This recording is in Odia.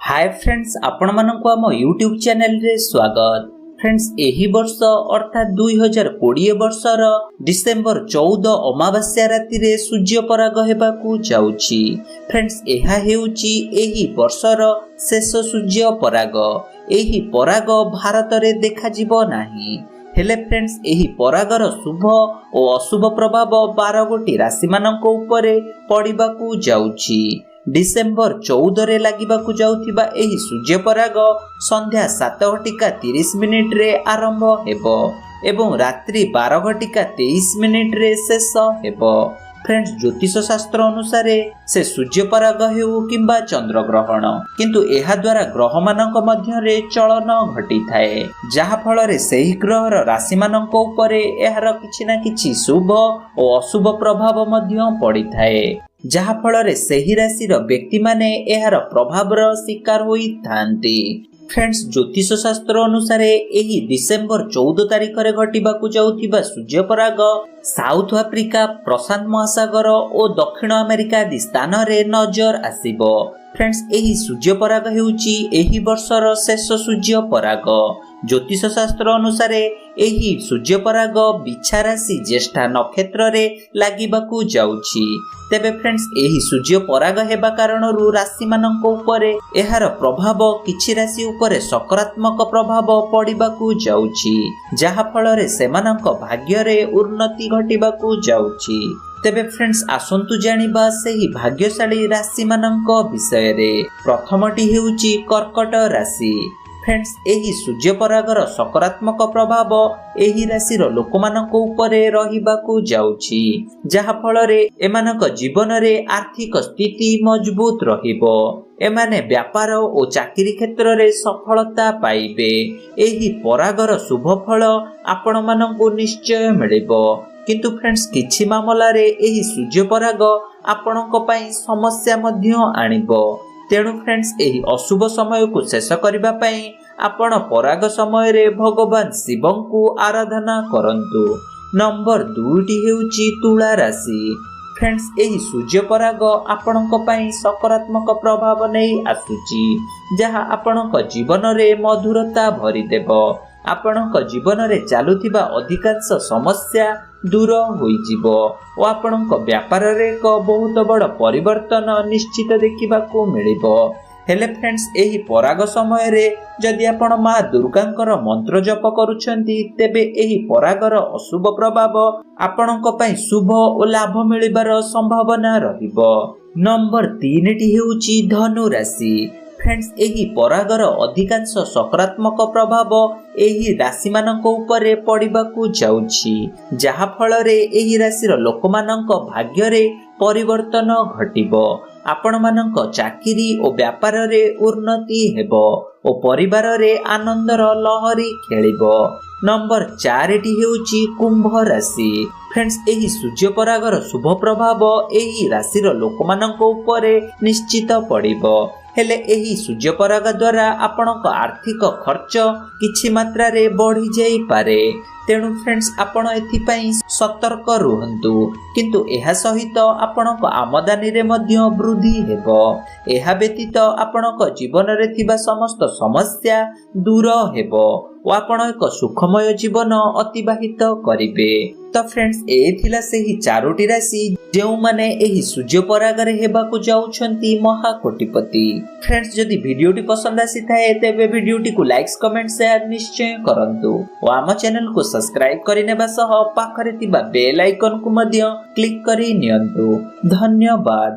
ହାଏ ଫ୍ରେଣ୍ଡସ୍, ଆପଣମାନଙ୍କୁ ଆମ ୟୁଟ୍ୟୁବ୍ ଚ୍ୟାନେଲରେ ସ୍ୱାଗତ। ଫ୍ରେଣ୍ଡସ୍, ଏହି ବର୍ଷ ଅର୍ଥାତ୍ 2020 ବର୍ଷର ଡିସେମ୍ବର 14 ଅମାବାସ୍ୟା ରାତିରେ ସୂର୍ଯ୍ୟପରାଗ ହେବାକୁ ଯାଉଛି। ଫ୍ରେଣ୍ଡସ୍, ଏହା ହେଉଛି ଏହି ବର୍ଷର ଶେଷ ସୂର୍ଯ୍ୟପରାଗ। ଏହି ପରାଗ ଭାରତରେ ଦେଖାଯିବ ନାହିଁ। ହେଲେ ଫ୍ରେଣ୍ଡସ୍, ଏହି ପରାଗର ଶୁଭ ଓ ଅଶୁଭ ପ୍ରଭାବ 12 ଗୋଟି ରାଶିମାନଙ୍କ ଉପରେ ପଡ଼ିବାକୁ ଯାଉଛି। ଡିସେମ୍ବର 14ରେ ଲାଗିବାକୁ ଯାଉଥିବା ଏହି ସୂର୍ଯ୍ୟପରାଗ ସନ୍ଧ୍ୟା 7 ଘଟିକା 30 ମିନିଟରେ ଆରମ୍ଭ ହେବ ଏବଂ ରାତ୍ରି 12 ଘଟିକା 23 ମିନିଟରେ ଶେଷ ହେବ। ଫ୍ରେଣ୍ଡସ୍, ଜ୍ୟୋତିଷ ଶାସ୍ତ୍ର ଅନୁସାରେ ସେ ସୂର୍ଯ୍ୟପରାଗ ହେଉ କିମ୍ବା ଚନ୍ଦ୍ରଗ୍ରହଣ, କିନ୍ତୁ ଏହାଦ୍ୱାରା ଗ୍ରହମାନଙ୍କ ମଧ୍ୟରେ ଚଳନ ଘଟିଥାଏ, ଯାହାଫଳରେ ସେହି ଗ୍ରହର ରାଶିମାନଙ୍କ ଉପରେ ଏହାର କିଛି ନା କିଛି ଶୁଭ ଓ ଅଶୁଭ ପ୍ରଭାବ ମଧ୍ୟ ପଡ଼ିଥାଏ, ଯାହାଫଳରେ ସେହି ରାଶିର ବ୍ୟକ୍ତିମାନେ ଏହାର ପ୍ରଭାବର ଶିକାର ହୋଇଥାନ୍ତି। ଫ୍ରେଣ୍ଡସ୍, ଜ୍ୟୋତିଷ ଶାସ୍ତ୍ର ଅନୁସାରେ ଏହି ଡିସେମ୍ବର 14 ତାରିଖରେ ଘଟିବାକୁ ଯାଉଥିବା ସୂର୍ଯ୍ୟପରାଗ ସାଉଥ ଆଫ୍ରିକା, ପ୍ରଶାନ୍ତ ମହାସାଗର ଓ ଦକ୍ଷିଣ ଆମେରିକା ଆଦି ସ୍ଥାନରେ ନଜର ଆସିବ। ଫ୍ରେଣ୍ଡସ୍, ଏହି ସୂର୍ଯ୍ୟପରାଗ ହେଉଛି ଏହି ବର୍ଷର ଶେଷ ସୂର୍ଯ୍ୟପରାଗ। ଜ୍ୟୋତିଷ ଶାସ୍ତ୍ର ଅନୁସାରେ ଏହି ସୂର୍ଯ୍ୟପରାଗ ବିଛା ରାଶି ଜ୍ୟେଷ୍ଠା ନକ୍ଷତ୍ରରେ ଲାଗିବାକୁ ଯାଉଛି। ତେବେ ଫ୍ରେଣ୍ଡସ୍, ଏହି ସୂର୍ଯ୍ୟପରାଗ ହେବା କାରଣରୁ ରାଶିମାନଙ୍କ ଉପରେ ଏହାର ପ୍ରଭାବ କିଛି ରାଶି ଉପରେ ସକାରାତ୍ମକ ପ୍ରଭାବ ପଡ଼ିବାକୁ ଯାଉଛି, ଯାହାଫଳରେ ସେମାନଙ୍କ ଭାଗ୍ୟରେ ଉନ୍ନତି ଘଟିବାକୁ ଯାଉଛି। ତେବେ ଫ୍ରେଣ୍ଡସ୍, ଆସନ୍ତୁ ଜାଣିବା ସେହି ଭାଗ୍ୟଶାଳୀ ରାଶିମାନଙ୍କ ବିଷୟରେ। ପ୍ରଥମଟି ହେଉଛି କର୍କଟ ରାଶି। ଫ୍ରେଣ୍ଡସ୍, ଏହି ସୂର୍ଯ୍ୟପରାଗର ସକାରାତ୍ମକ ପ୍ରଭାବ ଏହି ରାଶିର ଲୋକମାନଙ୍କ ଉପରେ ରହିବାକୁ ଯାଉଛି, ଯାହାଫଳରେ ଏମାନଙ୍କ ଜୀବନରେ ଆର୍ଥିକ ସ୍ଥିତି ମଜବୁତ ରହିବ। ଏମାନେ ବ୍ୟାପାର ଓ ଚାକିରି କ୍ଷେତ୍ରରେ ସଫଳତା ପାଇବେ। ଏହି ପରାଗର ଶୁଭ ଫଳ ଆପଣମାନଙ୍କୁ ନିଶ୍ଚୟ ମିଳିବ। କିନ୍ତୁ ଫ୍ରେଣ୍ଡସ୍, କିଛି ମାମଲାରେ ଏହି ସୂର୍ଯ୍ୟପରାଗ ଆପଣଙ୍କ ପାଇଁ ସମସ୍ୟା ମଧ୍ୟ ଆଣିବ। ତେଣୁ ଫ୍ରେଣ୍ଡସ୍, ଏହି ଅଶୁଭ ସମୟକୁ ଶେଷ କରିବା ପାଇଁ ଆପଣ ପରାଗ ସମୟରେ ଭଗବାନ ଶିବଙ୍କୁ ଆରାଧନା କରନ୍ତୁ। ନମ୍ବର 2ଟି ହେଉଛି ତୁଳା ରାଶି। ଫ୍ରେଣ୍ଡସ୍, ଏହି ସୂର୍ଯ୍ୟପରାଗ ଆପଣଙ୍କ ପାଇଁ ସକାରାତ୍ମକ ପ୍ରଭାବ ନେଇ ଆସୁଛି, ଯାହା ଆପଣଙ୍କ ଜୀବନରେ ମଧୁରତା ଭରିଦେବ। ଆପଣଙ୍କ ଜୀବନରେ ଚାଲୁଥିବା ଅଧିକାଂଶ ସମସ୍ୟା ଦୂର ହୋଇଯିବ ଓ ଆପଣଙ୍କ ବ୍ୟାପାରରେ ଏକ ବହୁତ ବଡ଼ ପରିବର୍ତ୍ତନ ନିଶ୍ଚିତ ଦେଖିବାକୁ ମିଳିବ। ହେଲେ ଫ୍ରେଣ୍ଡସ୍, ଏହି ପରାଗ ସମୟରେ ଯଦି ଆପଣ ମା ଦୁର୍ଗାଙ୍କର ମନ୍ତ୍ର ଜପ କରୁଛନ୍ତି, ତେବେ ଏହି ପରାଗର ଅଶୁଭ ପ୍ରଭାବ ଆପଣଙ୍କ ପାଇଁ ଶୁଭ ଓ ଲାଭ ମିଳିବାର ସମ୍ଭାବନା ରହିବ। ନମ୍ବର 3ଟି ହେଉଛି ଧନୁ ରାଶି। ଫ୍ରେଣ୍ଡସ୍, ଏହି ପରାଗର ଅଧିକାଂଶ ସକାରାତ୍ମକ ପ୍ରଭାବ ଏହି ରାଶିମାନଙ୍କ ଉପରେ ପଡ଼ିବାକୁ ଯାଉଛି, ଯାହାଫଳରେ ଏହି ରାଶିର ଲୋକମାନଙ୍କ ଭାଗ୍ୟରେ ପରିବର୍ତ୍ତନ ଘଟିବ। ଆପଣମାନଙ୍କ ଚାକିରି ଓ ବ୍ୟାପାରରେ ଉନ୍ନତି ହେବ ଓ ପରିବାରରେ ଆନନ୍ଦର ଲହରୀ ଖେଳିବ। ନମ୍ବର 4ଟି ହେଉଛି କୁମ୍ଭ ରାଶି। ଫ୍ରେଣ୍ଡସ୍, ଏହି ସୂର୍ଯ୍ୟପରାଗର ଶୁଭ ପ୍ରଭାବ ଏହି ରାଶିର ଲୋକମାନଙ୍କ ଉପରେ ନିଶ୍ଚିତ ପଡ଼ିବ। ହେଲେ ଏହି ସୂର୍ଯ୍ୟପରାଗ ଦ୍ୱାରା ଆପଣଙ୍କ ଆର୍ଥିକ ଖର୍ଚ୍ଚ କିଛି ମାତ୍ରାରେ ବଢ଼ିଯାଇପାରେ। ତେଣୁ ଫ୍ରେଣ୍ଡସ୍, ଆପଣ ଏଥିପାଇଁ ସତର୍କ ରୁହନ୍ତୁ। କିନ୍ତୁ ଏହା ସହିତ ଆପଣଙ୍କ ଆମଦାନୀରେ ମଧ୍ୟ ବୃଦ୍ଧି ହେବ। ଏହା ବ୍ୟତୀତ ଆପଣଙ୍କ ଜୀବନରେ ଥିବା ସମସ୍ତ ସମସ୍ୟା ଦୂର ହେବ ଓ ଆପଣ ଏକ ସୁଖମୟ ଜୀବନ ଅତିବାହିତ କରିବେ। ତ ଫ୍ରେଣ୍ଡସ୍, ଏ ଥିଲା ସେହି 4ଟି ରାଶି ଯେଉଁମାନେ ଏହି ସୂର୍ଯ୍ୟପରାଗରେ ହେବାକୁ ଯାଉଛନ୍ତି ମହାକୋଟିପତି। ଫ୍ରେଣ୍ଡସ୍, ଯଦି ଭିଡ଼ିଓଟି ପସନ୍ଦ ଆସିଥାଏ ତେବେ ଭିଡ଼ିଓଟିକୁ ଲାଇକ୍ସ, କମେଣ୍ଟ, ସେୟାର ନିଶ୍ଚୟ କରନ୍ତୁ ଓ ଆମ ଚ୍ୟାନେଲକୁ ସବସ୍କ୍ରାଇବ କରିନେବା ସହ ପାଖରେ ଥିବା ବେଲ୍ ଆଇକନକୁ ମଧ୍ୟ କ୍ଲିକ୍ କରି ନିଅନ୍ତୁ। ଧନ୍ୟବାଦ।